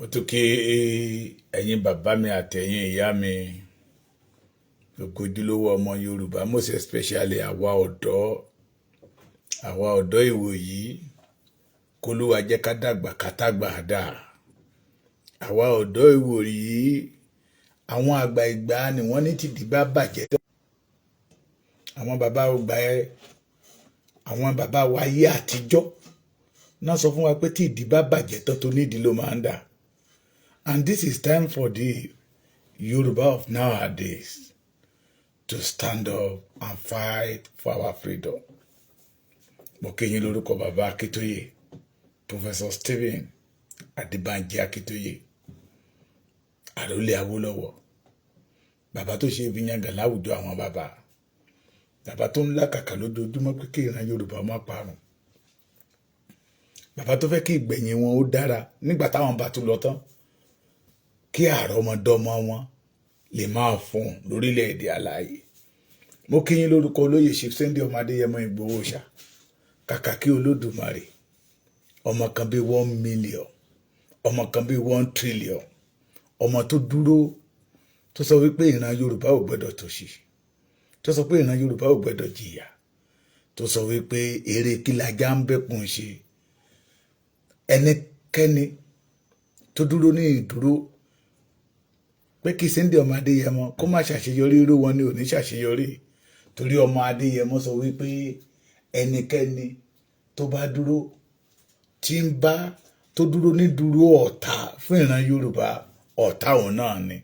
Mo tún kí ẹ̀yin bàbá mi àtẹ̀yin ìyá mi, gbogbo ojúlówó ọmọ Yorùbá, most especially àwa ọ̀dọ́, àwa ọ̀dọ́ ìwòyí, k'Olúwa jẹ́ ká dàgbà ká tàgbà dà. Àwa ọ̀dọ́ ìwòyí, àwọn àgbà ìgbà ni wọ́n ní tìdí bá bàjẹ́ tán. Àwọn bàbá ọgbà ẹ, àwọn bàbá wa ayé àtijọ́ náà sọ fún wa pé tí ìdí bá bàjẹ́ tán, tó nídìí ló máa ń dà. And this is time for the Yoruba of nowadays to stand up and fight for our freedom. Mo kí yín lórúkọ bàbá Akíntóyè, Professor Stephen Adébánjí Akíntóyè, àròlé Awólọ́wọ̀, bàbá tó ṣe fi yangàn láwùjọ àwọn bàbá, bàbá tó ń làkàkà lójoojúmọ́ pé kí ìran Yorùbá má parun, bàbá tó fẹ́ kí ìgbẹ̀yìn wọn ó dára nígbà táwọn bá tún lọ tán, kí àrọ́mọdọ́mọ wọn lè máa fún lórílẹ̀‐èdè alààyè. Mo kí yín lórúkọ olóyè Chief Sunday ọmọ Adéyẹmọ Ìgbòho ṣá, kàkà kí Olódùmarè, ọmọ kan bíi 1 million, ọmọ kan bíi 1 trillion, ọmọ tó dúró tó sọ wípé ìran Yorùbá ò gbọdọ̀ tòṣì, tó sọ pé ìran Yorùbá ò gbọdọ̀ jìyà, tó sọ wípé eré kílajá ń bẹ́kùn ṣe, ẹnikẹ́ni tó dúró ní ìdúró pé kí Sunday ọmọ Adéyẹmọ kó má ṣàṣeyọrí, irú wọn ni ò ní ṣàṣeyọrí, torí ọmọ Adéyẹmọ sọ wípé ẹnikẹ́ni tó bá dúró tí ń bá tó dúró ní dúró ọ̀tá fún ìran Yorùbá, ọ̀tá òun náà ni.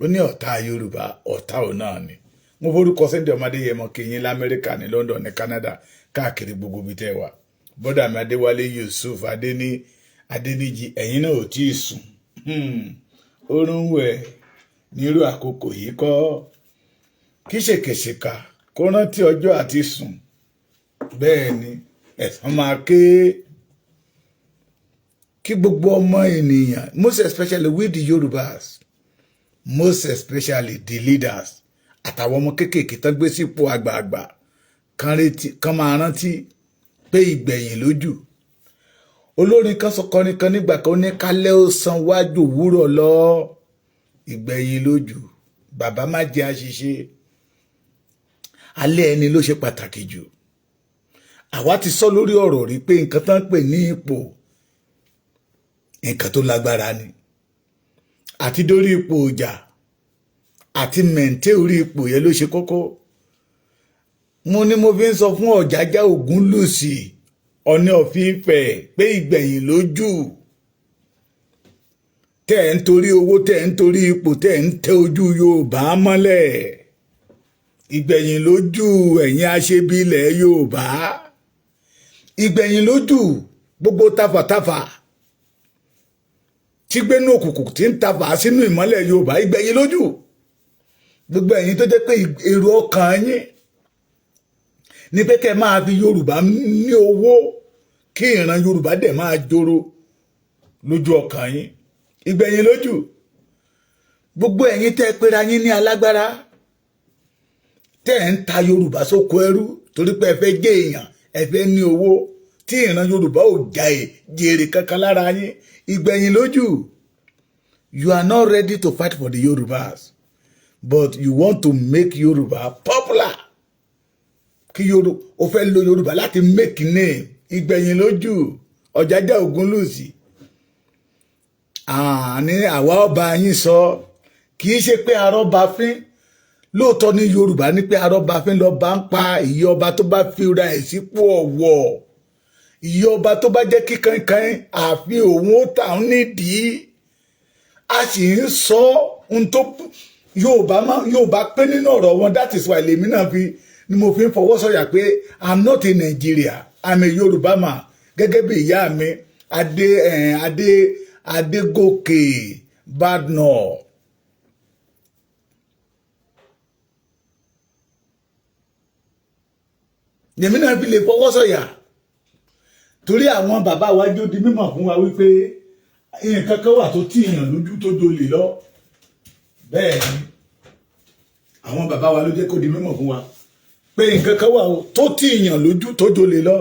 Ó ní ọ̀tá Yorùbá, ọ̀tá òun náà ni. Mo forúkọ Sunday ọmọ Adéyẹmọ kí yín l'Amẹ́ríkà, ní London, ní Canada, káàkiri gbogbo ibi tẹ́ wà. Bọ́dà mi Adéwálé Yusuf Adéní Adéníjì, ẹ̀yin náà ò tí ì sùn, oorun wẹ̀ nírú àkókò yìí kọ́. Kí ṣèkèṣìkà kó rántí ọjọ́ àti sùn. Bẹ́ẹ̀ ni, ẹ̀san máa ké. Kí gbogbo ọmọ ènìyàn, most especially we the Yorubas, most especially the leaders àtàwọn ọmọ kéékèèké tán gbé sípò àgbààgbà, kán máa rántí pé ìgbẹ̀yìn lójú. Olórin kan sọ, kọrin kan nígbà kan, ó ní kálẹ̀ ó san wájú òwúrọ̀ lọ, ìgbẹ̀yìn lójú. Bàbá, má jẹ́ àṣìṣe, alẹ́ ẹni ló ṣe pàtàkì jù. Àwa ti sọ lórí ọ̀rọ̀ rí pé nǹkan tán pè ní ipò, nǹkan tó lágbára ni. Àti dórí ipò ọjà àti mẹ̀ǹtẹ́ orí ipò yẹn ló ṣe kókó. Mo ní mo fi ń sọ fún Ọ̀jájá Ògúnlùsì, Ọ̀ní of Ifẹ̀, pé ìgbẹ̀yìn lójú. Tẹ́ ẹ̀ ń torí owó, tẹ́ ẹ̀ ń torí ipò, tẹ́ ẹ̀ ń tẹ ojú Yorùbá mọ́lẹ̀, ìgbẹ̀yìn lójú. Ẹ̀yin aṣebi ilẹ̀ Yorùbá, ìgbẹ̀yìn lójú. Gbogbo tafàtafà tí gbénú òkùnkùn tí ń tafà sínú ìmọ́lẹ̀ Yorùbá, ìgbẹ̀yìn lójú. Gbogbo ẹ̀yin tó jẹ́ pé èrò ọkàn yín ní pé kẹ́ máa fi Yorùbá ní owó, kí ìran Yorùbá dẹ̀ máa joro lójú ọkàn yín, ìgbẹ̀yìn lójú. Gbogbo ẹ̀yin tẹ́ pera yín ní alágbára, tẹ́ ẹ̀ ń ta Yorùbá sóko ẹrú torí pé ẹ fẹ́ jẹ́ èèyàn, ẹ fẹ́ ní owó, tí ìran Yorùbá ò jà jèrè kankan lára yín, ìgbẹ̀yìn lójú. You are not ready to fight for the Yorubas, but you want to make Yorùbá popular, kí Yorùbá, o fẹ́ lo Yorùbá láti make name. Ìgbẹ̀yìn lójú. Ọ̀jájá Ògúnlùsì, àní àwa ọba yín sọ, kì í ṣe pé arọ́ba fín. Lóòótọ́ ní Yorùbá ní pé arọ́ba fín lọ́ba ń pa. Ìyá ọba tó bá fi ra ẹ̀ sípò ọ̀wọ̀, ìyá ọba tó bá jẹ́ kí kankan ààfin òun ó tà ń nídìí, a sì ń sọ ohun tó Yorùbá máa Yorùbá pé nínú ọ̀rọ̀ wọn. That is why lèmi náà fi ni mo fi ń fọwọ́ sọ̀yà pé I'm not in Nigeria, I'm a Yorùbá man, gẹ́gẹ́ bí ìyá mi Adé Adé Adégòkè Badnor. Lèmi náà fi lè fọwọ́ sọ̀yà torí àwọn bàbá wa jó di mímọ̀ fún wa wípé nǹkan kan wà tó tí èèyàn lójú tó jolè lọ. Bẹ́ẹ̀ ni, àwọn bàbá wa ló jẹ́ kó di mímọ̀ fún wa pé nǹkan kan wà tó tí èèyàn lójú tó jolè lọ.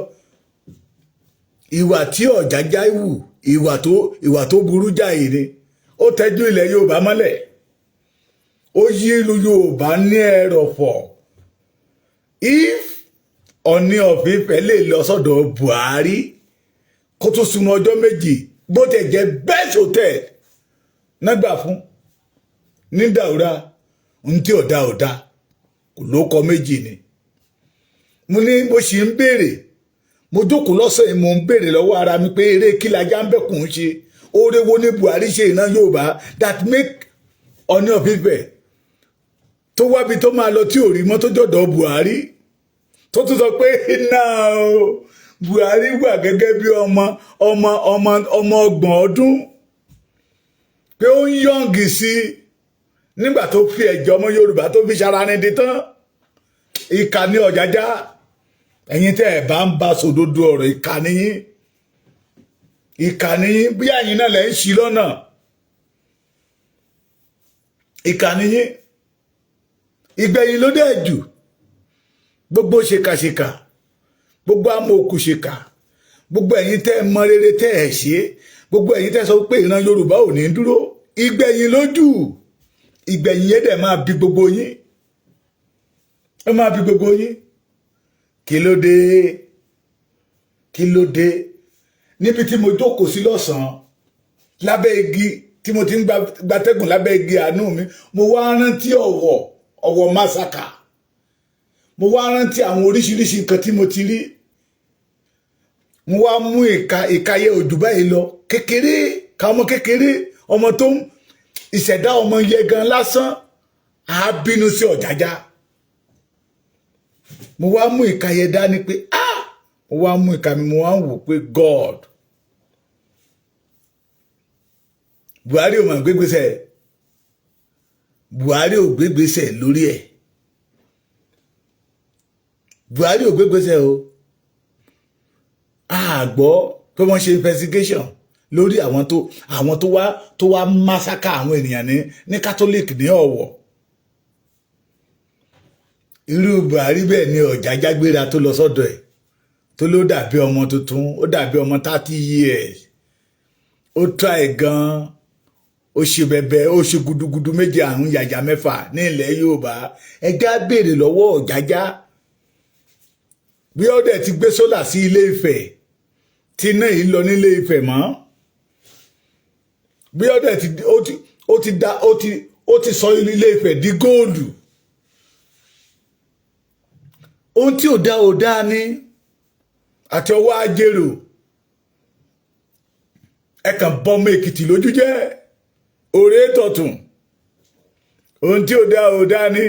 Ìwà tí Ọ̀jájá wù, ìwà tó burú jáì ni. Ó tẹ́jú ilẹ̀ Yorùbá mọ́lẹ̀, ó yí ìlú Yorùbá ní ẹrọ̀fọ̀. If Ọọ̀ni of Ifẹ̀ lè lọ sọ́dọ̀ Buhari kó tó sun ọjọ́ 2, bó tẹ̀ jẹ́ best hotel nágbà fún ní Daura, ohun tí ọ̀dà ọ̀dà kò ló kọ méjì ni. Mo ní mo sì ń béèrè, mo jókòó lọ́sẹ̀ yìí, mo ń béèrè lọ́wọ́ ara mi pé eré kí lajá ń bẹ̀kùn ń ṣe? Oore wo ní Buhari ṣe ìran Yorùbá that make Ọọ̀ni of Ifẹ̀ tó wábi tó máa lọ tí ò rí mọ́, tó jọ̀dọ̀ Buhari, tó tún sọ pé náà o, Buhari wà gẹ́gẹ́ bí ọmọ 30 ọdún, pé ó ń young sí nígbà tó fi ẹ̀jẹ̀ ọmọ Yorùbá tó fi ṣara ní di tán. Ìkà ní Ọ̀jájá. Ẹ̀yin tẹ́ ẹ̀ bá ń bá sòdodo ọ̀rọ̀, ìkà níyín, ìkà níyín. Bí ẹ̀yin náà lẹ́ ń ṣí lọ́nà, ìkà níyín. Ìgbẹ̀yìn ló dẹ̀ jù. Gbogbo ṣèkàṣèkà, gbogbo amòòkùṣèkà, gbogbo ẹ̀yin tẹ́ ẹ mọ rere tẹ́ ẹ ṣe, gbogbo ẹ̀yin tẹ́ sọ pé ìran Yorùbá ò ní dúró, ìgbẹ̀yìn lójú. Ìgbẹ̀yìn yẹn dẹ̀ máa bí gbogbo yín, ó máa bí gbogbo yín. Kí ló dé? Kí ló dé? Níbi tí mo jókòó sí lọ́sàn-án lábẹ́ igi tí mo ti ń gbatẹ́gùn lábẹ́ igi àánú mi, mo wá rántí Ọ̀wọ̀, Ọ̀wọ̀ massacre. Mo wá rántí àwọn oríṣiríṣi nǹkan tí mo ti rí. Mo wá mú ìka ìkayẹ òjò báyìí lọ kékeré, ká ọmọ kékeré, ọmọ tó ń ìṣẹ̀dá ọmọ yẹ gan lásán á bínú sí Ọ̀jájá. Mo wá mú ìkayẹ dání pé, ah, mo wá mú ìka mi, mo wá ń wò pé God, Buhari ò mọ̀ gbégbèsè, Buhari ò gbégbèsè lórí ẹ̀, Buhari ò gbégbèsè o. A gbọ́ pé wọ́n ṣe investigation lórí àwọn tó wá massacre àwọn ènìyàn ní Catholic ní Ọ̀wọ̀. Irú Buhari bẹ́ẹ̀ ni Ọ̀jájá gbéra tó lọ sọ́dọ̀ ẹ̀, tó ló dàbí ọmọ tuntun, ó dàbí ọmọ 30 years. Ó try gan, ó ṣe bẹbẹ, ó ṣe gudugudu méje àrùn yàyà mẹ́fà ní ilẹ̀ Yorùbá. Ẹjá béèrè lọ́wọ́ Ọ̀jájá bí ó dẹ̀ ti gbé solar sí Ilé Ifẹ̀, tí iná yìí lọ nílé Ifẹ̀ mọ́, bí ó dẹ̀ ti ó ti da ó ti sọ Ilé Ifẹ̀ di góòlù. Ohun tí ò dá ò dá ní àti ọwọ́ ajérò. Ẹ kàn bọ́mọ Èkìtì lójú jẹ́ òré tọ̀tún. Ohun tí ò dá ò dá ní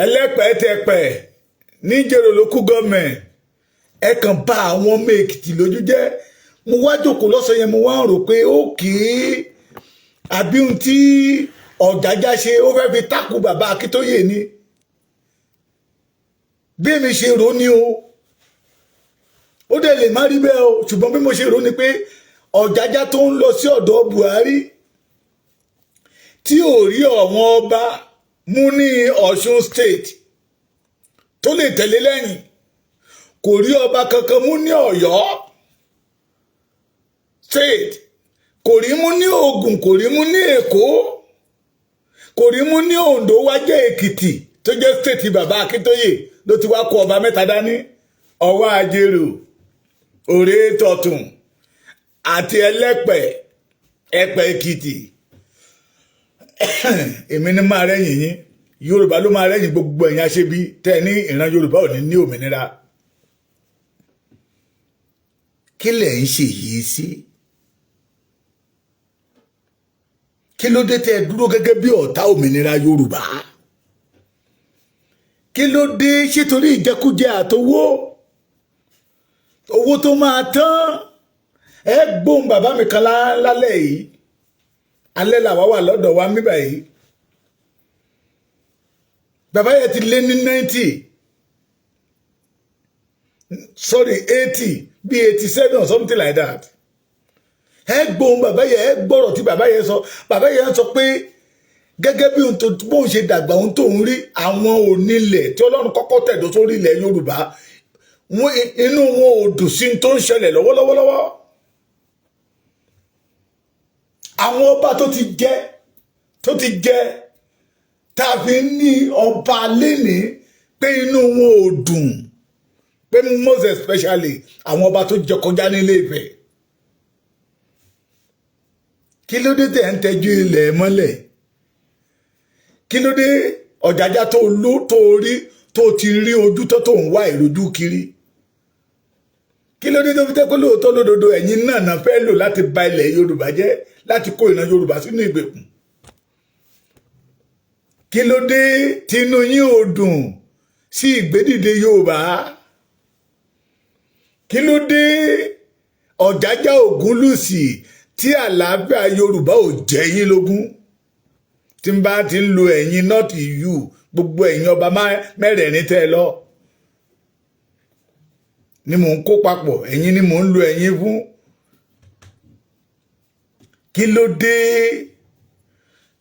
ẹlẹ́pẹ̀ẹ́tẹ̀pẹ̀ níjẹ̀rò local government. Ẹ kàn bá àwọn ọmọ Èkìtì lójú jẹ́. Mo wá jókòó lọ́sọ̀ yẹn, mo wá ń rò pé ó kì í àbí ohun tí Ọ̀jájá ṣe, ó fẹ́ fi tákù bàbá Akíntóyè ni. Bí èmi ṣe rò ní o, ó dẹ̀ lè má rí bẹ́ẹ̀ o, ṣùgbọ́n bí mo ṣe rò ní pé Ọ̀jájá tó ń lọ sí ọ̀dọ̀ Buhari, tí ò rí àwọn ọba mú ní Ọ̀ṣun State tó lè tẹ̀lé lẹ́yìn, kò rí ọba kankan mú ní Ọ̀yọ́ State, kò rí mú ní Ògùn, kò rí mú ní Èkó, kò rí mú ní Oǹdó, wá jẹ́ Èkìtì tó jẹ́ state bàbá Akíntóyè ló ti wá kó ọba mẹ́ta dání: Ọwá Àjèrò, Òré Tọ̀tún àti Ẹlẹ́pẹ̀, Ẹ̀pẹ̀ Èkìtì. Èmi ní máa rẹ́yìn yín, Yorùbá ló máa rẹ́yìn gbogbo ẹ̀yin aṣebi tẹ́ ní ìran Yorùbá ò ní ní òmìnira. Kí lẹ̀ ń ṣe yìí sí? Kí ló dé tẹ́ ẹ dúró gẹ́gẹ́ bí ọ̀tá òmìnira Yorùbá? Kí ló dé? Ṣé torí ìjẹkújẹ àtowó, owó tó máa tán? Ẹ gbóhùn bàbá mi kan lálẹ́ yìí. Alẹ́ làwa wà lọ́dọ̀ wa mí báyìí. Bàbá yẹn ti lé ní 90, sorry, 80, bí 87 or something like that. Ẹ gbóhùn bàbá yẹn, ẹ gbọ́rọ̀ tí bàbá yẹn sọ. Bàbá yẹn sọ pé gẹ́gẹ́ bí ohun tó bóun ṣe dàgbà, ohun tó ń rí, àwọn onílẹ̀ tí Ọlọ́run kọ́kọ́ tẹ̀dó sórí ilẹ̀ Yorùbá. Wọn inú wọn ò dùn sí tó ń ṣẹlẹ̀ lọ́wọ́lọ́wọ́lọ́wọ́. Àwọn ọba tó ti jẹ tá a fi ní ọba lénìí pé inú wọn ò dùn, pé most especially àwọn ọba tó jẹ kọjá nílé Ifẹ̀. Kí ló dé tẹ̀ ń tẹ́jú ilẹ̀ mọ́lẹ̀? Kí ló dé, Ọ̀jájá, tó ló tó rí tó ti rí ojú tó tó ń wá ìrojú kiri? Kí ló dé tó fi tẹ́ pé lóòótọ́ lódodo, ẹ̀yin náà náà fẹ́ lò láti ba ilẹ̀ Yorùbá jẹ́, láti kó ìran Yorùbá sínú ìgbèkùn? Kí ló dé tínú yín ò dùn sí ìgbédìde Yorùbá? Kí ló dé, Ọ̀jájá Ògúnlùsì, tí àlàáfíà Yorùbá ò jẹ́ yín lógún? Tí n bá ti ń lo ẹ̀yin, not you, gbogbo ẹ̀yin ọba mẹ́rẹ̀ẹ̀rin tẹ́ ẹ lọ ni mò ń kó papọ̀, ẹ̀yin ni mò ń lo ẹ̀yin fún. Kí ló dé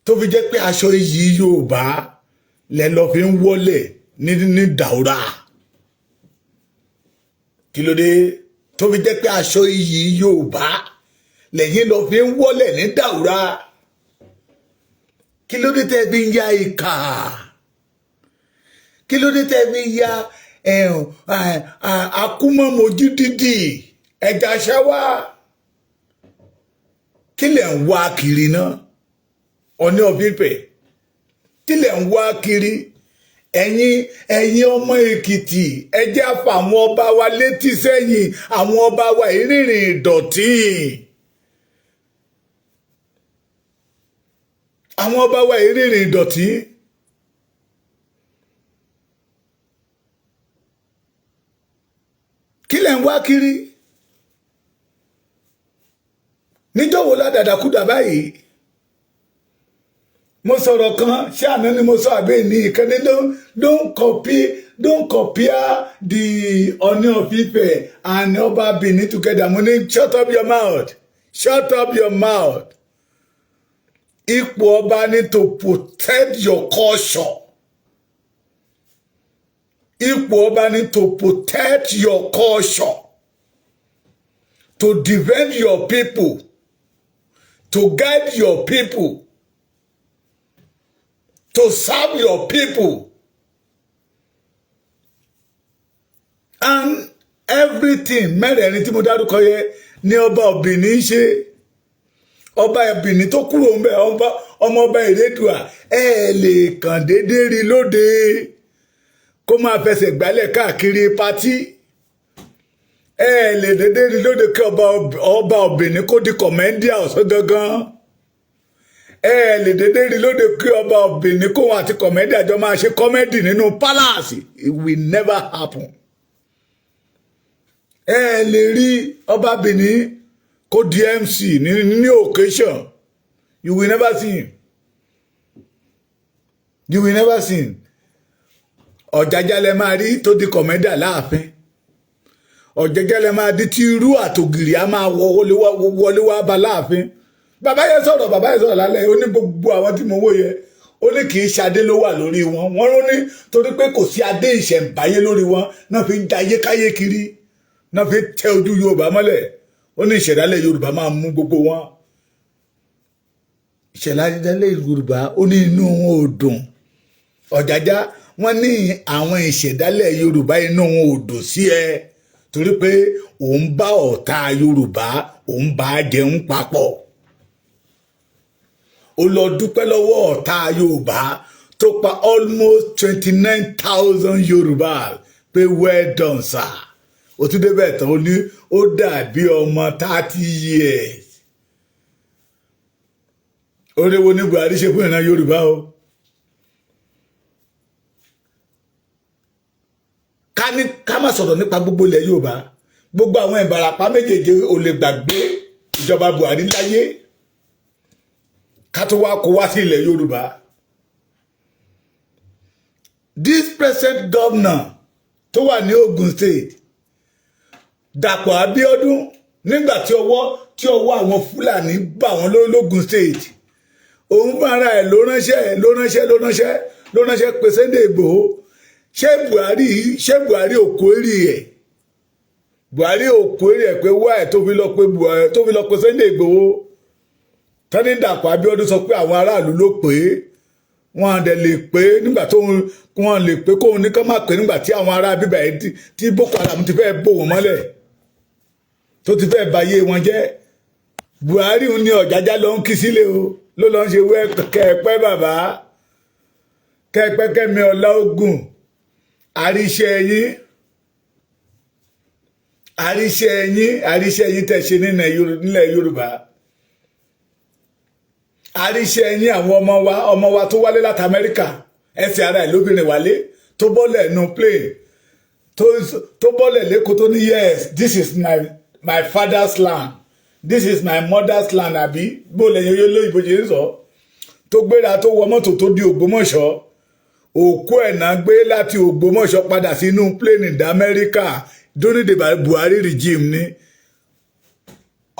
tó fi jẹ́ pé aṣọ iyì Yorùbá lẹ lọ fi ń wọlé ní Daura? Kí ló dé tó fi jẹ́ pé aṣọ iyì Yorùbá lẹ́yìn lọ fi ń wọlé ní Daura? Kí ló dé tẹ́ fi ń ya ìkà? Kí ló dé tẹ́ fi ń ya akúmọ̀mọ́jú dídì ẹja ṣáwá? Kí lẹ̀ ń wá kiri náà, Ọọ̀ni of Ifẹ̀? Kí lẹ̀ ń wá kiri? Ẹ̀yin ọmọ Èkìtì, ẹ jẹ́ á fa àwọn ọba wa létí sẹ́yìn. Àwọn ọba wa ìrìnrìn ìdọ̀tí, àwọn ọba wa ìrìnrìn ìdọ̀tí. Kí lẹ̀ ń wá kiri? Níjọ́ wo ládàdàkúdà báyìí? Mo sọ̀rọ̀ kan, ṣé àná ni mo sọ àbẹ́ ní ìkànnì? Don't compare the Ọọ̀ni of Ife and Ọba Benin together. Mo ní, "Shut up your mouth, shut up your mouth." Ipò ọba ni to protect your culture. Ipò ọba ni to protect your culture, to defend your people, to guide your people, to serve your people and everything. Mẹ́rẹ̀ẹ̀rin tí mo dárúkọ yẹ ní ọba Benin ń ṣe. Ọba Benin tó kúrò ń bẹ, ọba ọmọ ọba Ìrẹ́dùà, ẹ lè kàn déédéé rí lóde kó máa fẹsẹ̀ gbálẹ̀ káàkiri party. Ẹ lè déédéé rí lóde kí ọba Benin kó di comedian ọ̀sán gangan. Ẹ lè déédéé rí lóde kí ọba Benin kóun àti comedian jọ máa ṣe comedy nínú palace. It will never happen. Ẹ lè rí ọba Benin kó di MC ní occasion. You will never see him, you will never see him. Ọ̀jájá lẹ máa rí tó di comedian láàfin. Ọ̀jájá lẹ máa di tí irú àtògìrì á máa wọlé wá bá láàfin. Bàbá yẹn sọ̀rọ̀, bàbá yẹn sọ̀rọ̀ lálẹ́. Ó ní gbogbo àwọn tí mo wò yẹ, ó ní kì í ṣadé ló wà lórí wọn. Wọn ló ní torí pé kò sí adé ìṣẹ̀ǹbáyé lórí wọn náà fi ń jayé káyé kiri, náà fi tẹ ojú Yorùbá mọ́lẹ̀. Ó ní ìṣẹ̀dálẹ̀ Yorùbá máa mú gbogbo wọn. Ìṣẹ̀dálẹ̀ Yorùbá, ó ní inú wọn ò dùn. Ọ̀jájá, wọ́n ní àwọn ìṣẹ̀dálẹ̀ Yorùbá, inú wọn ò dùn sí ẹ torí pé òun bá ọ̀tá Yorùbá, òun bá jẹun papọ̀. Ó lọ dúpẹ́ lọ́wọ́ ọ̀tá Yorùbá tó pa almost 29,000 Yorùbá pé, "Well done, sir." Ó tún débẹ̀ tán, ó ní ó dàbí ọmọ 30 years. Oore wo ní Buhari ṣe fún ìran Yorùbá o? Ká ní ká má sọ̀rọ̀ nípa gbogbo ilẹ̀ Yorùbá, gbogbo àwọn Ìbàràpá méjèèjì ò lè gbàgbé ìjọba Buhari láyé, ká tó wá kó wá sí ilẹ̀ Yorùbá. This present governor tó wà ní Ogun State, Dàpọ̀ Abíọ́dún, nígbà tí ọwọ́ àwọn Fúlàní bà wọ́n lórí State, òun fún ara ẹ̀ ló ránṣẹ́ ló ránṣẹ́ ló ránṣẹ́ ló ránṣẹ́ pé Sunday Ìgbòho. Ṣé Buhari ò kó èrè ẹ̀? Buhari ò query ẹ̀ pé why tó fi lọ pé Buhari, tó fi lọ pé Sunday Igboho. Tani Dàpọ̀ Abíọ́dún sọ pé àwọn aráàlú ló pè é, wọn dẹ̀ lè pé nígbà tó wọn lè pé kóun ní ká má pè nígbà tí àwọn ará bíbà yìí, tí Boko Haram ti fẹ́ bò wọ́n mọ́lẹ̀, tó ti fẹ́ bayé wọn jẹ́. Buhari ní Ọ̀jájá ló ń kí sílé o, ló lọ ń ṣe wẹ́ kẹ́ẹ̀pẹ́ bàbá, kẹ́ẹ̀pẹ́ kẹ́mi ọlá ogun. Àríṣẹ́ yín, àríṣẹ́ yín, àríṣẹ́ yín tẹ̀ ṣe nílẹ̀ Yorùbá, àríṣẹ́ yín. Àwọn ọmọ wa, ọmọ wa tó wálé láti Amẹ́ríkà, ẹsẹ̀ ara ẹ̀ lóbìnrin wálé, tó bọ́lẹ̀ nù plane, tó bọ́lẹ̀ lẹ́kọ̀ọ́, tó ní, "Yes, this is my father's land, this is my mother's land," àbí bó lẹ́yìn olóyìnbó ṣe ń sọ, tó gbéra, tó wọ mọ́tò, tó di Ògbómọ̀ṣọ́, òkú ẹ̀ náà gbé láti Ògbómọ̀ṣọ́ padà sínú plane dá Amẹ́ríkà during the Buhari regime ní.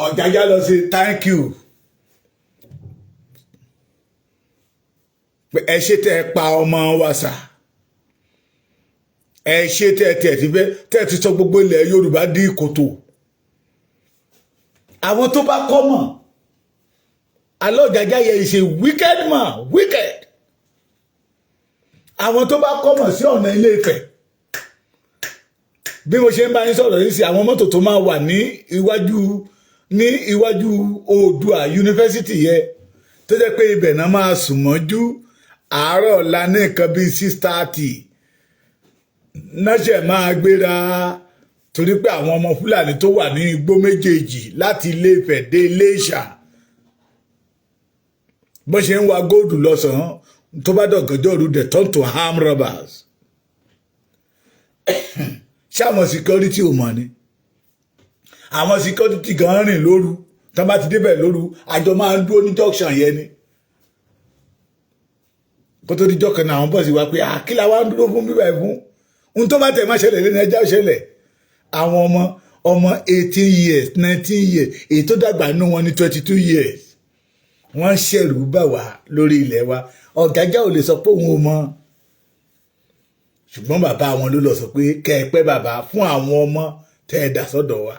Ọ̀jájá lọ sí thank you, ẹ ṣe tẹ́ ẹ pa ọmọ wa sà, ẹ ṣe tẹ́ ẹ tẹ́ ti fẹ́ tẹ́ ẹ ti sọ gbogbo ilẹ̀ Yorùbá di kòtò. Àwọn tó bá kọ́ mọ̀ alọ́jàjà yẹ is a wicked man, wicked. Àwọn tó bá kọ́ mọ̀ sí ọ̀nà Ilé Ifẹ̀, bí mo ṣe ń bá yín sọ̀rọ̀ yìí sí, àwọn mọ́tò tó máa wà ní iwájú Oòduà Yunifásitì yẹ, tó jẹ́ pé ibẹ̀ náà máa sùn mọ́jú àárọ̀ ọ̀la ní nǹkan bíi 6:30 náṣẹ̀ máa gbéra, torí pé àwọn ọmọ Fúlàní tó wà ní igbó méjèèjì láti Ilé Ifẹ̀ dé Iléṣà, bó ṣe ń wa góòdù lọ́sàn-án, tó bá dọ̀gànjọ́ òru, they turn to armed robbers. Ṣé àwọn security ò mọ̀ ni? Àwọn security gan rìn lóru, tó bá ti débẹ̀ lóru, àjọ máa ń dúró ní junction yẹn ni. Kó tó díjọ́ kan náà, àwọn bọ́ọ̀sì wá pé àkílà wa ń dúró fún bíbá ẹ̀ fún ohun tó bá tẹ̀ máa ṣẹlẹ̀ lẹ́nu ẹjọ́ ṣẹlẹ̀. Àwọn ọmọ ọmọ 18 years, 19 years, èyí tó dàgbà nínú wọn ní 22 years, wọ́n ń ṣẹ̀rù bà wá lórí ilẹ̀ wa. Ọ̀gájá ò lè sọ pé òun ò mọ̀, ṣùgbọ́n bàbá wọn ló lọ sọ pé kẹ́ ẹ pẹ́ bàbá fún àwọn ọmọ tẹ́ ẹ dà sọ́dọ̀ wa,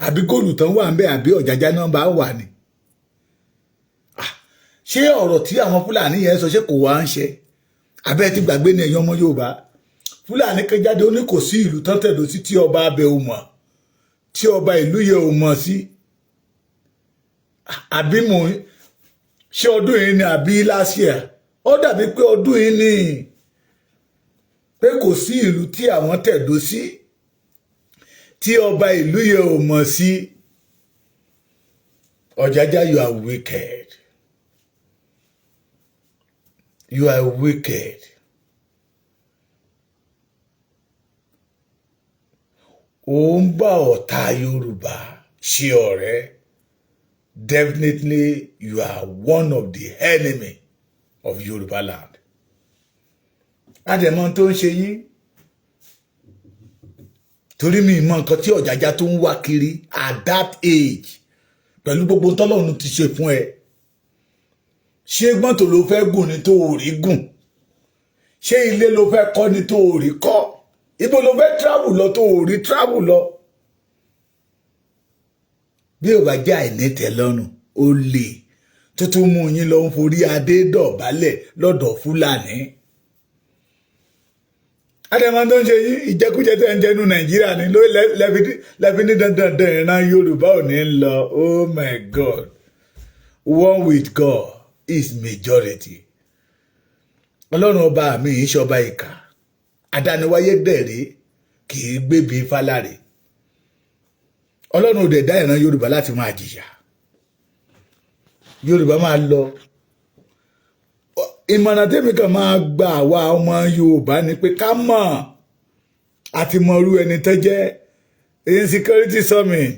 àbí góòlù tán wà ń bẹ, àbí Ọ̀jájá náà bá wà ní. Ṣé ọ̀rọ̀ tí àwọn Fúlàní yẹn sọ, ṣé kò wá ń ṣe abẹ́ ti gbàgbé ní? Ẹ̀yin ọmọ Yorùbá, Fúlàní kan jáde, ó ní kò sí ìlú tán tẹ̀dó sí tí ọba abẹ ò mọ̀, tí ọba ìlú yẹn ò mọ̀ sí. Àbí mò ń ṣe ọdún yìí ni àbí last year? Ó dàbí pé ọdún yìí ni, pé kò sí ìlú tí àwọn tẹ̀dó sí tí ọba ìlú yẹn ò mọ̀ sí. Ọ̀jájá, you are wicked, you are wicked. Ó ń bá ọ̀tá Yorùbá ṣe ọ̀rẹ́. Definitely you are one of the enemy of Yorùbá land. Àdẹ̀mọ́ tó ń ṣe yín, torí mi mọ nǹkan tí Ọ̀jájá tó ń wá kiri at that age pẹ̀lú gbogbo tọ́lọ́run ti ṣe fún ẹ. Ṣé mọ́tò ló fẹ́ gùn ni tó ò rí gùn? Ṣé ilé ló fẹ́ kọ́ ni tó ò rí kọ́? Ibo ló fẹ́ travel lọ tó ò rí travel lọ? Bí ò bá jẹ́ àìnítẹ́lọ́rùn, ó lè tó tún mú yín lọ ń forí adé dọ̀bálẹ̀ lọ́dọ̀ Fúlàní. Adẹ́mọ tó ń ṣe yín, ìjẹkújẹ tẹ́ ń jẹnu Nàìjíríà ni ló lẹ́fi ní dandan ìran Yorùbá ò ní lọ. Oh my God, one with God is majority. Ọlọ́run ọba mi yìí ṣọba ìkà, adániwáyé dẹ̀rẹ́ kì í gbébi fáláre. Ọlọ́run ò dẹ̀ dá ìran Yorùbá láti máa jìyà. Yorùbá máa lọ. Ìmọ̀ràn tèmi kan máa gba àwa ọmọ Yorùbá ni pé ká mọ̀ àti mọ̀rú ẹni tó jẹ́ insecurity summit.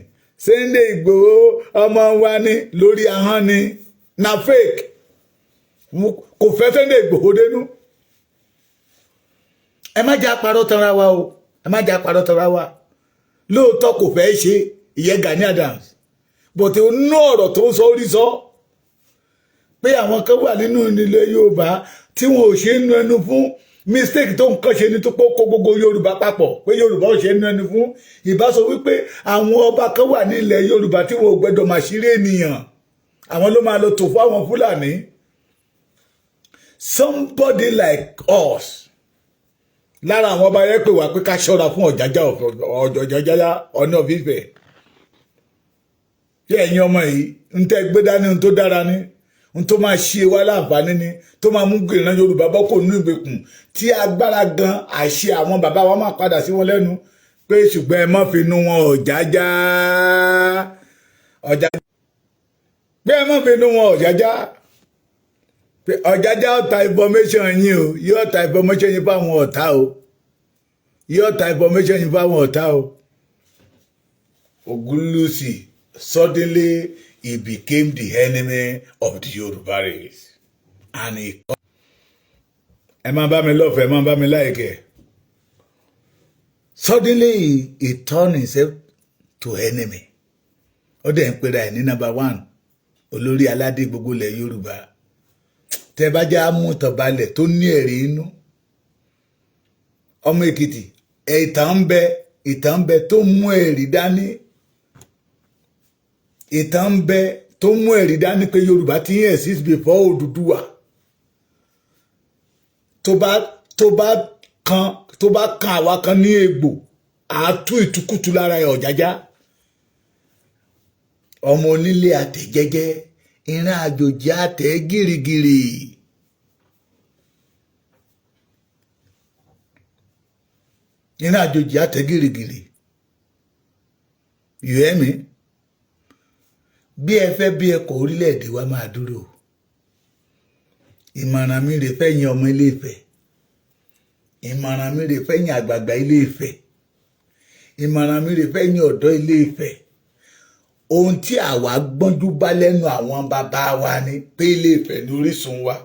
Sunday Igboho, ọmọ wa ni lórí ahọ́n ni, na fake. Kò fẹ́ Sunday Igboho dénú. Ẹ má jẹ́ àparọ́ tanra wa o, ẹ má jẹ́ àparọ́ tanra wa. Lóòótọ́ kò fẹ́ ṣe ìyẹn Gani Adams, but inú ọ̀rọ̀ tó ń sọ, orí sọ pé àwọn kan wà nínú ilẹ̀ Yorùbá tí wọn ò ṣe ń nu ẹnu fún. Mistake tó ń kàn ṣe ní tó pọ̀ kó gbogbo Yorùbá papọ̀ pé Yorùbá ò ṣe é nẹnu fún. Ìbá sọ wípé àwọn ọba kan wà ní ilẹ̀ Yorùbá tí wọn ò gbẹdọ̀ màṣírí ènìyàn, àwọn ló máa lọ tò fún àwọn Fúlàní. Somebody like us lára àwọn ọba yẹn pè wá pé ká ṣọ́ra fún Ọ̀jájá, Ọ̀jájá Ọọ̀ni of Ifẹ̀. Tí ẹ̀yin ọmọ yìí ń tẹ́ gbé dání, ń tó dára ní, ń tó máa ṣe wá láǹfààní ni, tó máa mú ìran Yorùbá bọ́ kò nínú ìgbèkùn, tí agbára gan àṣẹ àwọn bàbá wa máa padà sí wọn lẹ́nu pé, ṣùgbọ́n ẹ má fi inú wọn Ọ̀jájá, Ọ̀jájá, pé ẹ má fi inú wọn Ọ̀jájá, pé Ọ̀jájá ó ta information yín o, yóò ta information yín fáwọn ọ̀tá o, yóò ta information yín fáwọn ọ̀tá o. Ògúnlùsì, suddenly he became the enemy of the Yoruba race and he. Ẹ máa bá mi lọ́fẹ̀ẹ́, ẹ máa bá mi láìkẹ́. Suddenly he turned himself to enemy. Ó dẹ̀ ń pera ẹ̀ ní number one, olórí aládé gbogbo ilẹ̀ Yorùbá. Tẹ́ bá já mú tàn balẹ̀ tó ní ẹ̀rí inú, ọmọ Èkìtì, ìtàn ń bẹ, ìtàn ń bẹ tó mú ẹ̀rí dání, ìtàn ń bẹ tó mú ẹ̀rí dání pé Yorùbá ti ń exist before Odùduwà. Tó bá kan àwa kan ní egbò àátú ìtukùtù lára ẹ̀. Ọ̀jájá, ọmọ onílé àtẹ̀jẹ́jẹ́, ìran àjòjì àtẹ̀ gírígírí. Ìran àjòjì àtẹ̀ gírígírí. You hear me? Bí ẹ fẹ́ bí ẹ kọ̀, orílẹ̀-èdè wa máa dúró. Ìmọ̀ràn mi rè fẹ́yìn ọmọ Ilé Ifẹ̀, ìmọ̀ràn mi rè fẹ́yìn àgbààgbà Ilé Ifẹ̀, ìmọ̀ràn mi rè fẹ́yìn ọ̀dọ́ Ilé Ifẹ̀. Ohun tí àwa gbọ́njú bá lẹ́nu àwọn bàbá wa ni pé Ilé Ifẹ̀ ní orísun wa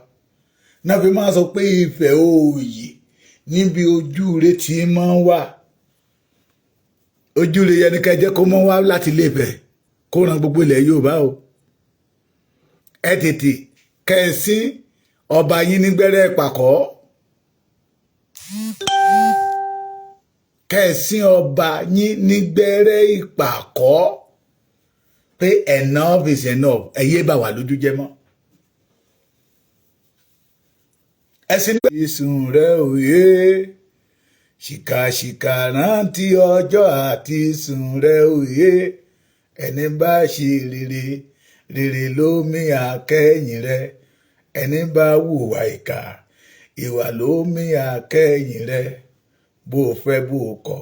náà fi máa sọ pé Ifẹ̀ òòyì níbi ojú rẹ tí máa ń wà. Ojú rẹ yẹn ni ká jẹ́ kó mọ́ wá láti Ilé Ifẹ̀, kó ran gbogbo ilẹ̀ Yorùbá o. Ẹ tètè kẹsí ọba yín nígbẹ́rẹ́ pàkọ́, kẹsí ọba yín nígbẹ́rẹ́ ìpàkọ́ pé enough is enough. Ẹ yé bà wá lójú jẹ́ mọ́. Ẹsìn nígbà ìsùn rẹ òye ṣìkàṣìkà, rántí ọjọ́ àti sùn rẹ òye. Ẹni bá ṣe rere, rere ló mí àkẹ́yìn rẹ. Ẹni bá hùwà ìkà, ìwà ló mí àkẹ́yìn rẹ. Bó o fẹ́ bó o kọ̀,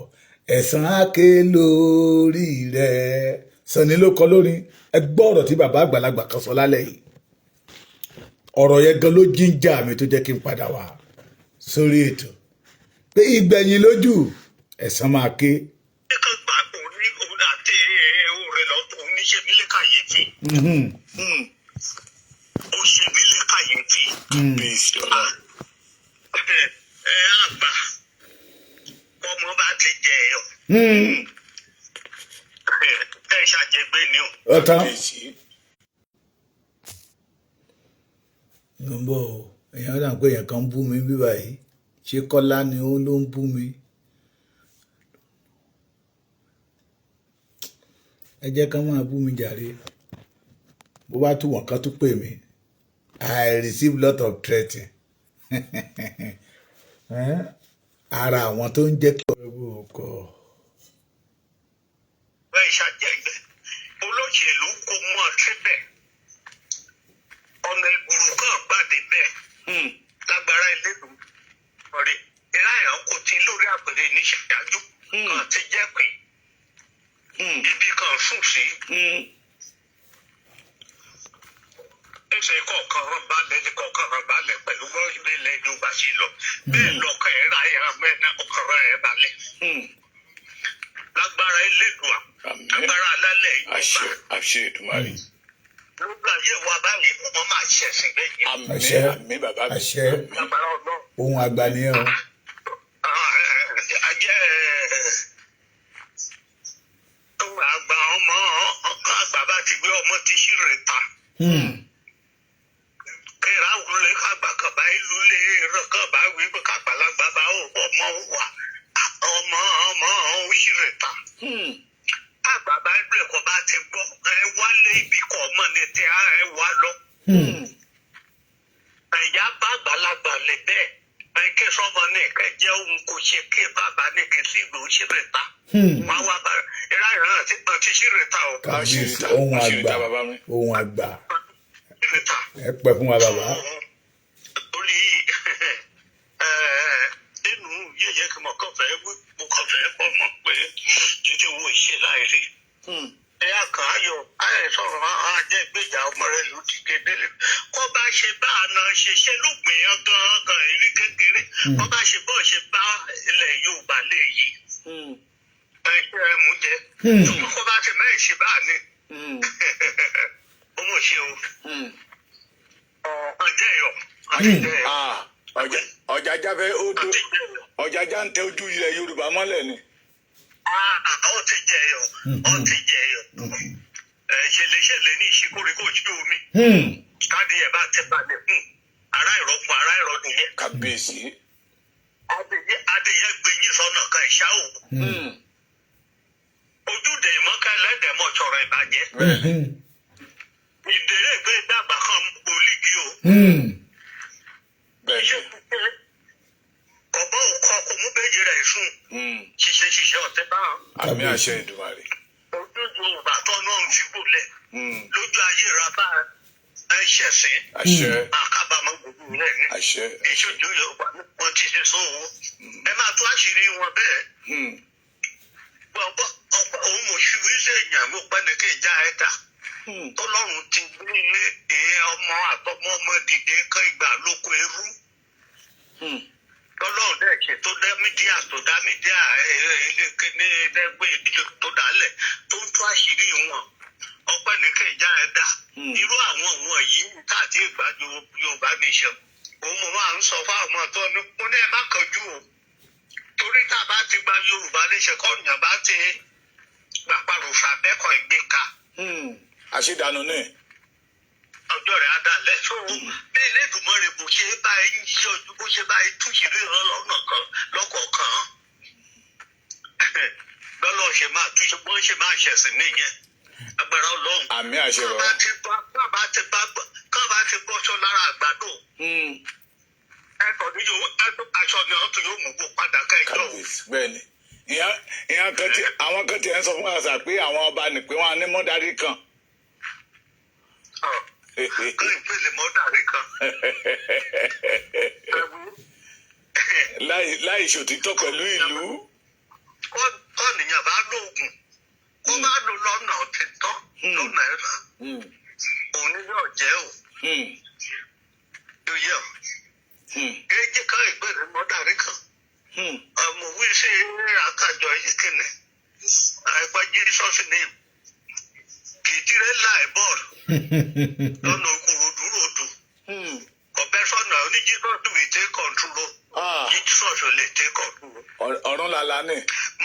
ẹ̀san á ké lórí rẹ. Sànni ló kọ lórin. Ẹ gbọ́ ọ̀rọ̀ tí bàbá àgbàlagbà kan sọ lálẹ́ yìí. Ọ̀rọ̀ yẹn gan ló jíjà mi tó jẹ́ kí n padà wá sórí ètò pé ìgbẹ̀yìn lójú ẹ̀san máa ké. Kan gbà òun ní òun àti òun rẹ̀ lọ, òun ní ṣe mí lé kàyéfì. Ó ṣe mí lé kàyéfì. Kábíyèsí Ọlọ́run. Ẹ àgbà ọmọ bá ti jẹ ẹ ọ ẹ ṣàjẹgbé ni o. Ọ̀tán. Kábíyèsí. Ló ń bọ̀ o. Èèyàn dà pé èèyàn kan ń bú mi bí báyìí. Ṣé Kọ́lá ni ó ló ń bú mi? Ẹ jẹ́ ká máa bú mi jàre. Bó bá tún wọ̀n kan tún pè mí. I receive lot of threat. Ara àwọn tó ń jẹ́ kí ọ̀rẹ́ bò kọ́. Ẹ ṣàjẹgbé olóṣèlú kò mọ̀ síbẹ̀, ọ̀nà ìgbùrù kan gbàdé bẹ́ẹ̀ lágbára ìlẹ́dùn ọ̀rẹ́ ìráyàn kò tí lórí àpèrè níṣáájú kan ti jẹ́ pé ibi kan sùn sí ẹsẹ̀ kọ̀ọ̀kan rán balẹ̀ ní kọ̀ọ̀kan rán balẹ̀ pẹ̀lú bọ́ ilẹ̀ Yorùbá ṣe lọ bẹ́ẹ̀ lọ́kàn ẹ̀ ra ẹ̀ràn mẹ́ta ọkàn rẹ̀ ẹ̀ balẹ̀ lágbára Elédùà. Àmín. Lágbára alálẹ̀ Yorùbá. Àṣẹ, àṣẹ Èdùmàrè. Lórí ayé wa báyìí, wọ́n máa ṣẹ̀sìn lẹ́yìn. Àmín. Àṣẹ. Àmín, bàbá mi. Àṣẹ. Lágbára Ọlọ́run. Ohun àgbà nìyẹn o. Ajẹ́ ohun àgbà, ọmọ àgbà bá ti gbé ọmọ ti ṣírò ta. Kíra wúlé àgbà kan. Kàn bá ìlú lé ràn kàn bá wí pé kápálágbá bá ọmọ wà ọmọ ọmọ òṣèré ta. Àgbà bá ń lè kọ́ bá ti gbọ́ ẹ wálé ibi kọ́ ọmọ ní tẹ ẹ wá lọ. Ẹ̀yà bá àgbàlagbà lè bẹ́ẹ̀ ẹ ké sọ́mọ ní ìkẹ́ jẹ́ òun kò ṣe ké bàbá ní kí sí ìlú òṣèré ta. Wọ́n wá bá ìrà ìrà àti àti ṣèré ta o. Kábíyèsí, ohun Àṣírí àgbà, ta, bàbá mi. Ohun àgbà. Ṣèré ta. Ẹ pẹ́ fún wa, bàbá. Torí nínú yẹyẹ kí mo kàn fẹ́ wí, mo kàn fẹ́ kọ́ mọ̀ pé títí wo ìṣe láì rí. Ẹ̀yà kan ayọ̀ ayọ̀ sọ̀rọ̀ á jẹ́ ìgbéjà ọmọ rẹ̀ ló ti kéde. Kó bá ṣe bá àna ṣe ṣe ló gbìyàn gan-an gan ìrí kékeré. Kó bá ṣe bọ́ ṣe bá ilẹ̀ Yorùbá lè yí. Ẹ ṣe ẹ mú jẹ. Ṣùgbọ́n kó bá ti mẹ́rin ṣe bá ní. Ó mọ̀ ṣe o. Ọjọ́ ẹ̀yọ̀. Ọjọ́ ẹ̀yọ̀. Ah, Ọ̀jájá fẹ́ ó do Ọ̀jájá ń tẹ ojú ilẹ̀ Yorùbá mọ́lẹ̀ ni. Ó ti jẹyọ, ó ti jẹyọ. Ẹ ṣẹlẹṣẹlẹ ní ìṣíkúrikó ojú omi. Káàdì ẹ bá ti balẹ̀ fún ará ìrọ́pọ̀ ará ìrọ́ nìyẹn. Kábíyèsí. Adìyẹ gbẹ̀yìn sọ́nà kan ìṣá o. Ojúde ìmọ̀ká ẹlẹ́dẹ̀mọ̀ sọ̀rọ̀ ìbàjẹ́. Ìdèrè gbé dàgbà kan olígi o. Bẹ́ẹ̀ni. Kọ̀bọ́ òkọ kò mú bẹ́jì rẹ̀ sùn. Ṣiṣẹ́ ṣiṣẹ́ ọ̀tẹ́ bá hàn. Àmì àṣẹ Èdùmàrè. Ojú Yorùbá tó náà ń fi gbòlẹ̀. Lójú ayé ra bá ẹ ṣẹ̀sìn. Àṣẹ. Àkábàámọ̀ gbogbo rẹ̀ ní. Àṣẹ. Ìṣojú Yorùbá wọn ti ṣe sóhun. Ẹ máa tó àṣírí wọn bẹ́ẹ̀. Gbọ̀ngbọ̀ ọ̀pọ̀ òun mò ṣubú ṣe èèyàn ló pẹ́ ní kí ìjà ẹ̀ dà. Tọ́lọ́run ti gbé ìyẹn ọmọ àtọmọ ọmọ dìde kán ìgbà lóko ẹrú. Tọ́lọ́run dẹ̀ ṣe tó dá mídíà, tó dá mídíà ilé kíní ẹgbẹ́ ìdílé tó dálẹ̀ tó ń tó àṣírí wọn. Ọpẹ́ ní kí ìjà ẹ̀ dà. Irú àwọn wọ̀nyí káàtì ìgbàjọ Yorùbá nation. Òun mo máa ń sọ fáwọn ọmọ tó ní mo ní ẹ má kánjú o. Torí tá a bá ti gba Yorùbá nation, kọ́ọ̀yàn bá ti gbàparò fàbẹ́kọ̀ ìgbéka. Àṣedànù ni. Ọjọ́ rẹ̀ adalẹ̀ tó bí ilé ìdùnmọ́ rẹ̀ bó ṣe bá ẹ ń yọjú, bó ṣe bá ẹ túṣìírí lọ́nà kan lọ́kọ̀ọ̀kan lọ́lọ́ ṣe máa túṣe bó ṣe máa ṣẹ̀sìn nìyẹn, agbára Ọlọ́run. Àmì àṣẹ, Kán bàbá. bá ti bá kán bá ti bọ́ṣọ lára àgbàdo, ẹ̀kọ́ ní yóò aṣọ ni wọ́n tún yóò mú kó padà kẹjọ. Kábíyèsí, bẹ́ẹ̀ni. Ìyẹn kan tí àwọn kan tí ẹ ń sọ fún wa sà pé àwọn ọba ní pé wọn á ní mọ́dárí kan. Kí ìpele mọ́dàrí kan. Láì ṣòtítọ́ pẹ̀lú ìlú. Kọ́nìyàn bá lóògùn kó bá lò lọ́nà òtítọ́, lọ́nà ẹ̀rọ, òun ni yóò jẹ́ o, yóò yẹ o. Kéjì kan ìpele mọ́dàrí kan. Ọmọ wí sí àkàjọ yìí kìíní àìpẹ́ Jesus name kìtìrẹ́ láì bọ́ọ̀lù lọ́nà òkúròdúròdù kọ̀bẹ́ sọ̀nà oní Jesus will take control. Jesus lè take control. Ọ̀run làlá ni.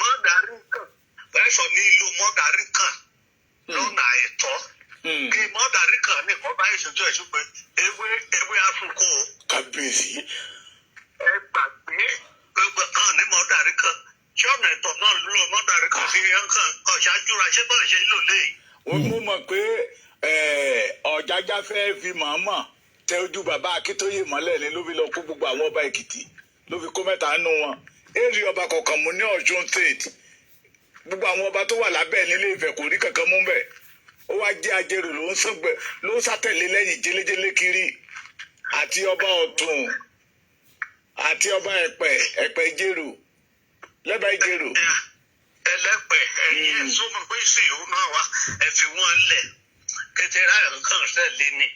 Mọ́dàrí kan fẹ́sọ̀ ní ìlú mọ́dàrí kan lọ́nà àìtọ́ kí mọ́dàrí kan ní kọ́ bá ìṣojú ẹ̀ ṣùgbọ́n ewé ewé afúnkó. Kábíyèsí. Ẹ gbàgbé gbogbo kan ní mọ́dàrí kan tí ọ̀nà ìtọ̀ náà lò mọ́dàrí kan sí yẹn kan ọ̀ṣájúra ṣé bọ́ọ̀ ṣe lò léyìí. Wọ́n mú mọ̀ pé Ọ̀jájá fẹ́ fi màmá tẹ ojú bàbá Akíntóyè mọ́lẹ̀ ni ló fi lọ kó gbogbo àwọn ọba Èkìtì, ló fi kó mẹ́ta nínú wọn èrè ọba kọ̀ọ̀kan mú ní Ọ̀ṣun State. Gbogbo àwọn ọba tó wà lábẹ́ nílé Ifẹ̀ kò rí kankan mú bẹ́ẹ̀. Ó wá jẹ́ Ajérò ló ń sọ̀gbẹ́ ló ń sátẹ̀lé lẹ́yìn jẹ́lẹ́jẹ́lẹ́ kiri, àti ọba Ọ̀tún àti ọba Ẹ̀pẹ̀, Ẹ̀pẹ̀ Ìjẹ̀rò, lẹ́bàá Ìjẹ̀rò. Ẹlẹ́pẹ̀ ẹ̀yìn ẹ̀sùn mọ̀ pé sí ìhun náà wá ẹ fi wọ́n lẹ̀ kékeré àyàn kan tẹ̀lé ni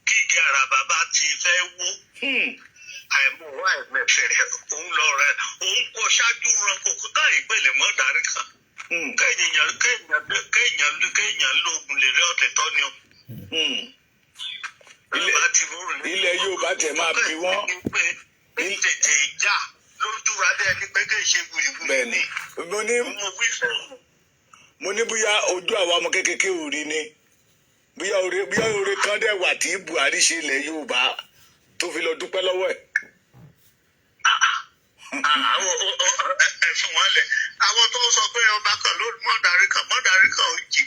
kíkì àràbà bá ti fẹ́ wó, àìmọ̀wá àìmẹ̀fẹ̀ òun lọ rẹ òun kọ ṣáájú ran kòkó ká ìpele mọ́ darí kan kéèyàn kéèyàn kéèyàn kéèyàn lóògùn lè rí ọ̀tẹ̀ tọ́ ni o. Ilẹ̀ Yorùbá tẹ̀ máa bí wọ́n. Tètè ìjà lójú ra dé ẹni pé kí n ṣe wùrìwùrì. Bẹ́ẹ̀ni, mo ní mo wí fún mo ní bóyá ojú àwa ọmọ kékeré ò rí ni. Bóyá oore kan dẹ̀ wà tí Buhari ṣe ilẹ̀ Yorùbá tó fi lọ dúpẹ́ lọ́wọ́ ẹ̀. Àwọn ẹ fún wọn lẹ, àwọn tó ń sọ pé ọba kan ló mọ̀dárí kan, mọ̀dárí kan ó jì,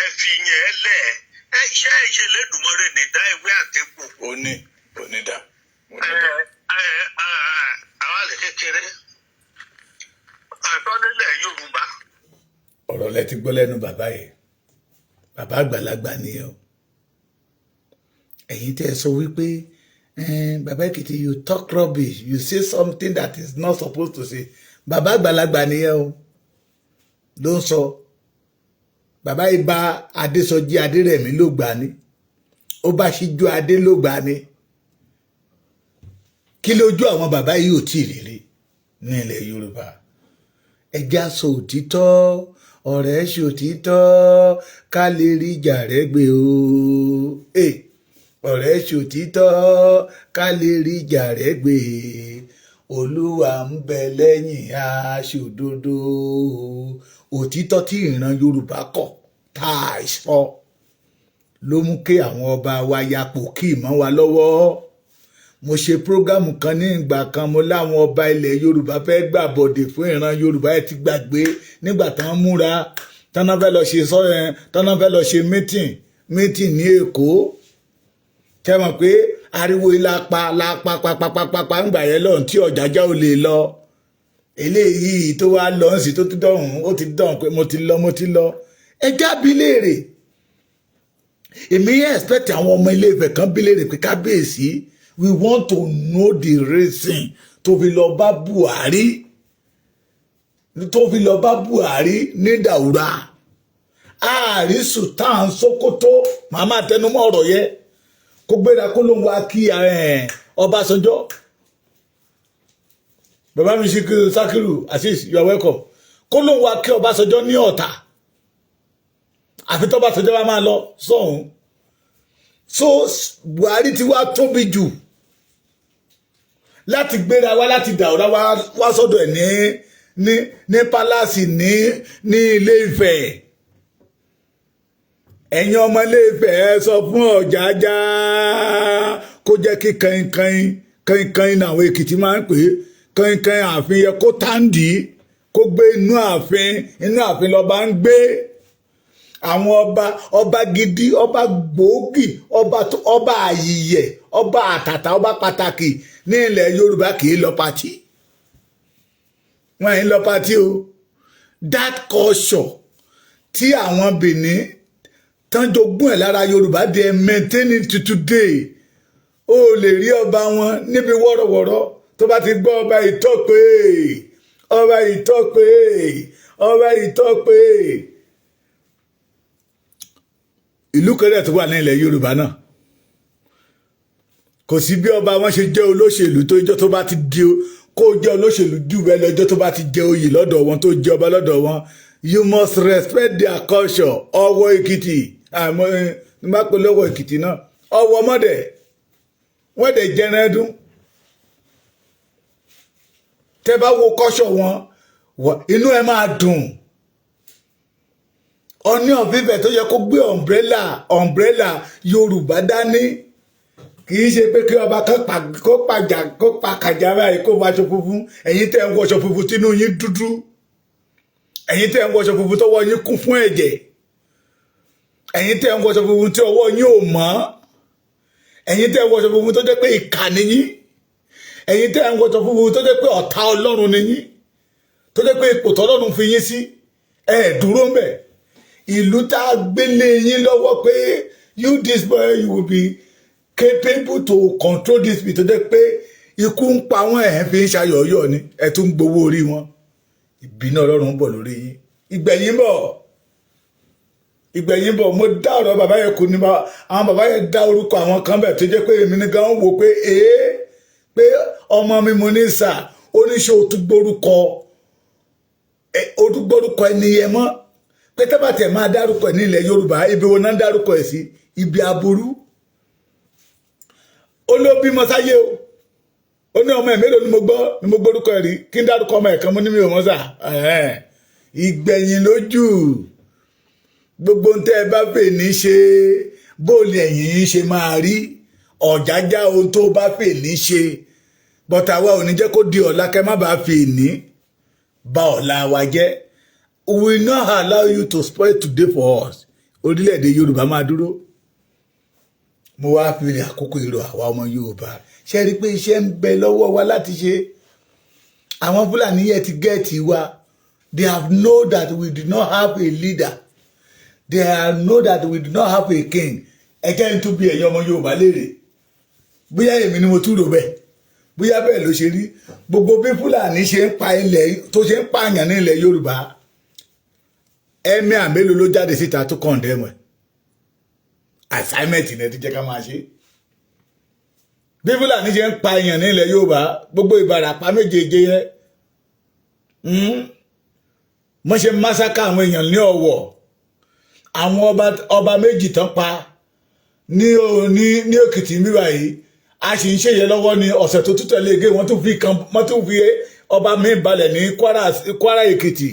ẹ fi yẹn lẹ̀. Ẹ iṣẹ́ ìṣẹ̀lẹ̀dùmọ̀rẹ́ ní dá ìwé àtẹ̀kù. Ó ní onídà. Ẹ ẹ ẹ, àwọn àlè kékeré ẹ̀tọ́ nílẹ̀ Yorùbá. Ọ̀rọ̀ lẹ ti gbọ́ lẹ́nu bàbá yìí. Bàbá àgbàlagbà nìyẹn o. Ẹ̀yin tẹ́ ẹ sọ wípé, "Bàbá Èkìtì, you talk rubbish, you say something that is not supposed to say," bàbá àgbàlagbà nìyẹn o ló ń sọ. Bàbá yìí bá Adésọjí Adérẹ̀mí ló gbà ní, ó bá Síjú Adé ló gbà ní. Kí lójú àwọn bàbá yìí ò tí ì rírí ní ilẹ̀ Yorùbá? Ẹjá sọ òtítọ́, ọ̀rẹ́ ṣòtítọ́ ká lè rí ìjà rẹ̀ gbé o. Ọ̀rẹ́ ṣòtítọ́ ká lè rí ìjà rẹ̀ gbé. Olúwa ń bẹ lẹ́yìn aṣòdodo. Òtítọ́ tí ìran Yorùbá kọ̀ tá a sọ ló mú kí àwọn ọba wa yapò kí ìmọ̀ wa lọ́wọ́. Mo ṣe program kan ní ìgbà kan, mo láwọn ọba ilẹ̀ Yorùbá fẹ́ gbà bọ̀dẹ̀ fún ìran Yorùbá. Ẹ ti gbàgbé nígbà tán múra tán fẹ́ lọ ṣe sọ ẹ, tán fẹ́ lọ ṣe meeting ní Èkó. Tẹ́ mọ̀ pé ariwo la pa la pa pa pa pa pa pa ńgbà yẹn lọ́hùn tí Ọ̀jájá ò lè lọ. Eléyìí tó wá lọ sí tó ti dọ̀hún, ó ti dọ̀hún pé mo ti lọ, mo ti lọ. Ẹ jábí léèrè. Èmi yẹn expect àwọn ọmọ Ilé Ifẹ̀ kan bí léèrè pé, "Kábíyèsí, we want to know the reason tó fi lọ bá Buhari, tó fi lọ bá Buhari ní Daura." Ààrí Sultan Sokoto, màmá tẹnumọ́ ọ̀rọ̀ yẹn, kó gbéra kó ló ń wá kí Ọbásanjọ́. Bàbá mi Sakiru Azeez, you are welcome. Kó ló ń wá kí Ọbásanjọ́ ní Ọ̀tà, àfi tọ́básanjọ́ bá máa lọ sọ́hún. So Buhari ti wá tóbi jù láti gbéra wá láti Daura wá sọ́dọ̀ ẹ̀ ní palace ní Ilé Ifẹ̀. Ẹ̀yin ọmọ Ilé Ifẹ̀, ẹ sọ fún Ọ̀jájá kó jẹ́ kí kankan kankan ní àwọn Èkìtì máa ń pè é, kankan ààfin yẹ kó tàǹdì, kó gbé inú ààfin. Inú ààfin lọ́ba ń gbé. Àwọn ọba, ọba gidi, ọba gbòógì, ọba àyìyẹ, ọba àtàtà, ọba pàtàkì ní ilẹ̀ Yorùbá kì í lọ party. Wọ́n yìí lọ party o. That culture tí àwọn Benin tán jogún ẹ̀ lára Yorùbá, they maintain it to today. O lè rí ọba wọn níbi wọ́rọ̀wọ́rọ̀. Tó bá ti gbọ́ ọba ìtọ́ pé, ọba ìtọ́ pé, ọba ìtọ́ pé. Ìlú kẹrẹ tó wà ní ilẹ̀ Yorùbá náà, kò sí bí ọba wọn ṣe jẹ́ olóṣèlú tó, ijọ́ tó bá ti di kó jẹ́ olóṣèlú jù bẹ́ẹ̀ lọ́jọ́ tó bá ti jẹ oyè lọ́dọ̀ wọn, tó jẹ ọba lọ́dọ̀ wọn, you must respect their culture. Ọwọ́ Èkìtì, àmọ́ ní bá pè lọ́wọ́ Èkìtì náà, ọwọ́ mọ́dẹ̀ wọ́n dẹ̀ jẹran ẹdún. Tẹ́ bá wo culture wọn, inú ẹ máa dùn. Ọọ̀ni of Ifẹ̀ tó yẹ kó gbé umbrella Yorùbá dání, kì í ṣe pé kí ọba kan kó pàjà, kó pa kàjà báyìí, kó wọṣọ funfun. Ẹ̀yin tẹ́ ń wọṣọ funfun tínú yín dúdú, ẹ̀yin tẹ́ ń wọṣọ funfun tọwọ́ yín kún fún ẹ̀jẹ̀, ẹ̀yin tẹ́ ń wọṣọ funfun tí ọwọ́ yín ò mọ́, ẹ̀yin tẹ́ ń wọṣọ funfun tó jẹ́ pé ìkà ni yín, ẹ̀yin tẹ́ ń wọṣọ funfun tó jẹ́ pé ọ̀tá Ọlọ́run ni yín, tó jẹ́ pé ipò tọ́lọ́run fi yín sí ẹ̀ dúró ń bẹ̀. Ìlú tá a gbélé yín lọ́wọ́ pé you, this boy, you will be capable to control this people, tó jẹ́ pé ikú ń pa wọ́n, ẹ̀ fi ń ṣayọ̀yọ̀ ni, ẹ̀ tún ń gbowó orí wọn. Ìbínú Ọlọ́run ń bọ̀ lórí yín. Ìgbẹ̀yìn bọ̀, ìgbẹ̀yìn bọ̀. Mo dá ọ̀rọ̀ bàbá yẹn kù ní àwọn bàbá yẹn dá orúkọ àwọn kan bẹ̀ tó jẹ́ pé èmi ní gan wò pé ee, pé ọmọ mi, mo ní sà oníṣẹ́ òtún gbórúkọ ẹni yẹn mọ́, pé tábàtẹ̀ máa dárúkọ ẹ̀ ní ilẹ̀ Yorùbá, ibi wo náà ń dárúkọ ẹ̀ sí? Ibi aburú. Ó ló bímọ sáyé o. Ó ní ọmọ ẹ̀ mélòó ni mo gbọ́ ni mo gbórúkọ ẹ̀ rí kí n dárúkọ ọmọ ẹ̀ kan. Mo ní mi ò mọ̀ sà. Ìgbẹ̀yìn lójú gbogbo ń tẹ́ ẹ bá fè ní ṣe. Bóòlù ẹ̀yìn yín ṣe máa rí? Ọ̀jájá, ohun tó bá fè ní ṣe bọ́tà wa ò ní jẹ́ kó di ọ̀la, kẹ́ má bàa fi ní bà ọ̀la wa jẹ́. We will not allow you to spoil today for us. Orílẹ̀-èdè Yorùbá máa dúró. Mo wá fi àkókò ìrò àwa ọmọ Yorùbá ṣe rí i pé iṣẹ́ ń bẹ lọ́wọ́ wa láti ṣe. Àwọn Fúlàní yẹn ti get wa. They have know that we do not have a leader. They have know that we do not have a king. Ẹ jẹ́ n tún bi ẹ̀yin ọmọ Yorùbá léèrè, bóyá èmi ni mo tún rò bẹ́ẹ̀, bóyá bẹ́ẹ̀ ló ṣe rí. Gbogbo bí Fúlàní ṣe ń pa ilẹ̀, tó ṣe ń pààyàn ní ilẹ̀ Yorùbá, emir mélòó ló jáde síta tó condemn ẹ̀? Assignment ni ẹ ti jẹ́ ká máa ṣe. Bí Fúlàní ṣe ń pa èèyàn ní ilẹ̀ Yorùbá, gbogbo Ìbàràpá méjèèjì yẹn, wọ́n ṣe massacre àwọn èèyàn ní Ọ̀wọ̀, àwọn ọba méjì tán pa ní Èkìtì níbà yìí, a sì ń ṣèyẹ lọ́wọ́ ní ọ̀sẹ̀ tó tún tẹ̀lé gé. Wọ́n tún fi kan, wọ́n tún fi ọba míì balẹ̀ ní Kwara, Kwara Èkìtì.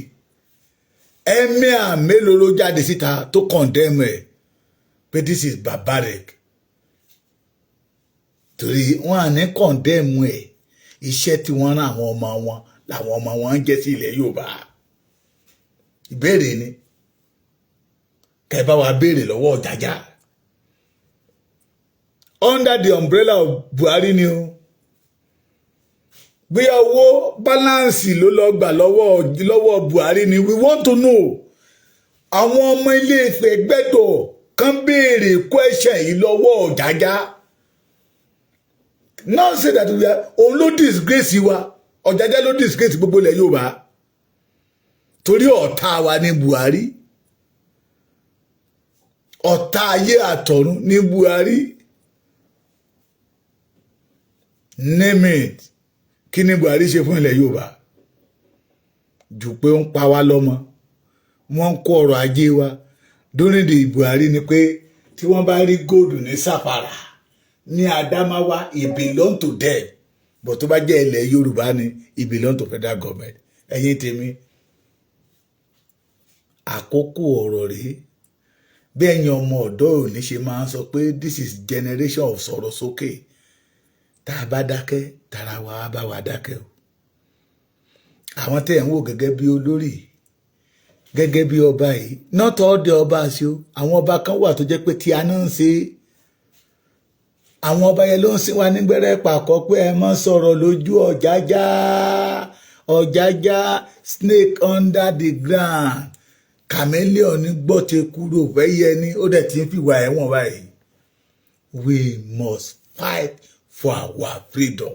Emir mélòó ló jáde síta tó condemn ẹ̀ pé this is barbaric? Torí wọn à ní condemn ẹ̀. Iṣẹ́ tí wọ́n rán àwọn ọmọ wọn làwọn ọmọ wọn ń jẹ́ sí ilẹ̀ Yorùbá. Ìbéèrè ni kẹ́ bá wa béèrè lọ́wọ́ Ọ̀jájá under the umbrella of Buhari ni o, bóyá owó balance ló lọ gbà lọ́wọ́ Buhari ni. We want to know. Àwọn ọmọ Ilé Ifẹ̀ gbẹ́dọ̀ kàn béèrè question yìí lọ́wọ́ Ọ̀jájá. Not say that we are, òun ló disgrace wa. Ọ̀jájá ló disgrace gbogbo ilẹ̀ Yorùbá, torí ọ̀tá wa ní Buhari, ọ̀tá ayé àtọ̀run ní Buhari. Name it. Kí ni Buhari ṣe fún ilẹ̀ Yorùbá jù pé ó ń pa wá lọ́mọ, wọ́n ń kó ọrọ̀ ajé wa? During the Buhari ni pé tí wọ́n bá rí gold ní Zamfara, ní Adamawa, it belong to them, but tó bá jẹ́ ilẹ̀ Yorùbá ni, it belong to federal government. Ẹ̀yin tèmi, àkókò ọ̀rọ̀ rèé. Bí ẹ̀yin ọmọ ọ̀dọ́ òní ṣe máa ń sọ pé this is generation of sọ̀rọ̀ sókè, tá a bá dákẹ́, tara wa á bá wa dákẹ́ o. Àwọn tẹ́ ẹ̀ ń wò gẹ́gẹ́ bí olórí, gẹ́gẹ́ bí ọba yìí, not all the ọba ṣe o. Àwọn ọba kan wà tó jẹ́ pé tí a náà ń ṣe, àwọn ọba yẹn ló ń sin wa nígbẹ́rẹ́ pàkọ́ pé ẹ má sọ̀rọ̀ lójú Ọ̀jájá. Ọ̀jájá, snake under the ground, chameleon ní gbọ́ ti kúrò fẹ́ yẹ ní, ó dẹ̀ ti ń fìwà ẹ̀wọ̀n báyìí. We must fight for our freedom.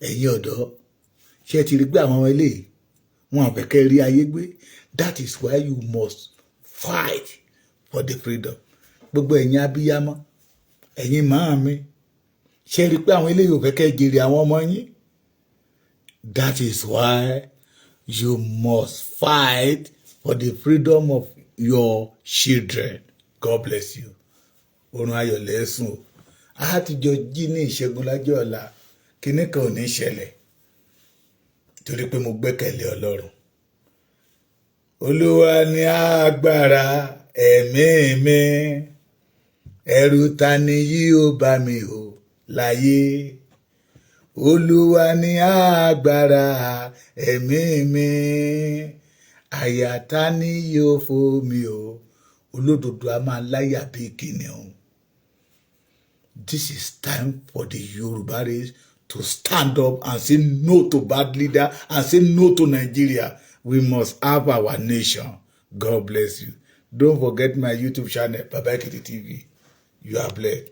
Ẹ̀yin ọ̀dọ́, ṣé ti rí pé àwọn ọmọ eléyìí wọn àfẹ́ kẹ́ rí ayé gbé? That is why you must fight for the freedom. Gbogbo ẹ̀yin abiyamọ, ẹ̀yin màámi, ṣé rí pé àwọn eléyìí ò fẹ́ kẹ́ jèrè àwọn ọmọ yín? That is why you must fight for the freedom of your children. God bless you. Oorun ayọ̀ lẹ́sùn o. A ti jọ jí ní ìṣẹ́gun lájọ́ ọ̀la. Kinní kan ò ní ṣẹlẹ̀ torí pé mo gbẹ́kẹ̀lé Ọlọ́run. Olúwa ní agbára ẹ̀mí mi, ẹ̀rù ta ni yóò bá mi o láyé? Olúwa ní agbára ẹ̀mí mi, àyà ta ni yóò fò mí o? Olódodo a máa láyà bíi kìnìún. This is time for the Yoruba race to stand up and say no to bad leader and say no to Nigeria. We must have our nation. God bless you. Don't forget my YouTube channel, Baba Ekiti TV. You are blessed.